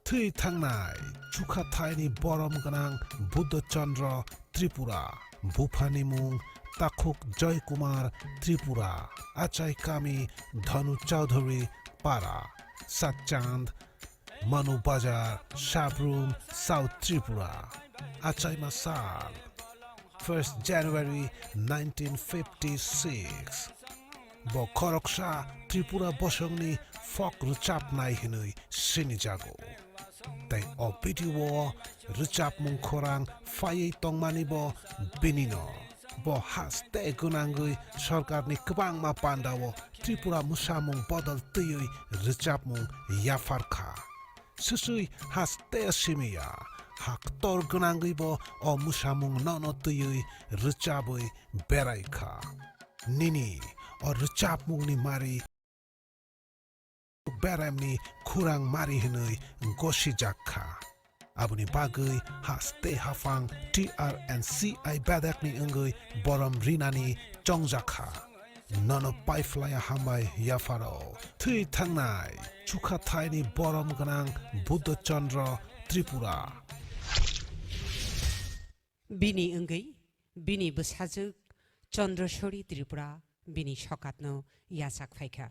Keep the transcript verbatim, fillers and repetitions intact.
Thwi thangnai chukhathaini borom gwnang Buddha Chandra Tripura, buphani mung Takhuk Joy Kumar Tripura, achai kami Dhanu Chaudhary Para, Satchand, Manu Bazar, Sabrum, South Tripura, achaima sal first January nineteen fifty-six. Bo khoroksa Tripura bosongni folk rwchapnai hwnwi sinijago. Tei o video o rwchapmung khorang phaiwi tongmani bo binino. Bo haste gwnangwi sorkarni kwbangma pandao Tripura mwsamung bodol twiwi rwchapmung yapharkha. Swswi haste simiya, haktor gwnangwi bo o mwsamung nono twiwi rwchabwi beraikha. Nini o rwchapmungni mari beremni khurang mari hwnwi gosijakha. Aboni bagwi haste haphang T R and C I bedekni wngwi borom rinani chongjakha. Nono paiphlaya hambai yapharo. Thwi thangnai chukhathaini borom gwnang Buddha Chandra Tripura. Bini wngwi bini bwsajwk Chandrashori Tripura bini sokatno yachak phaikha.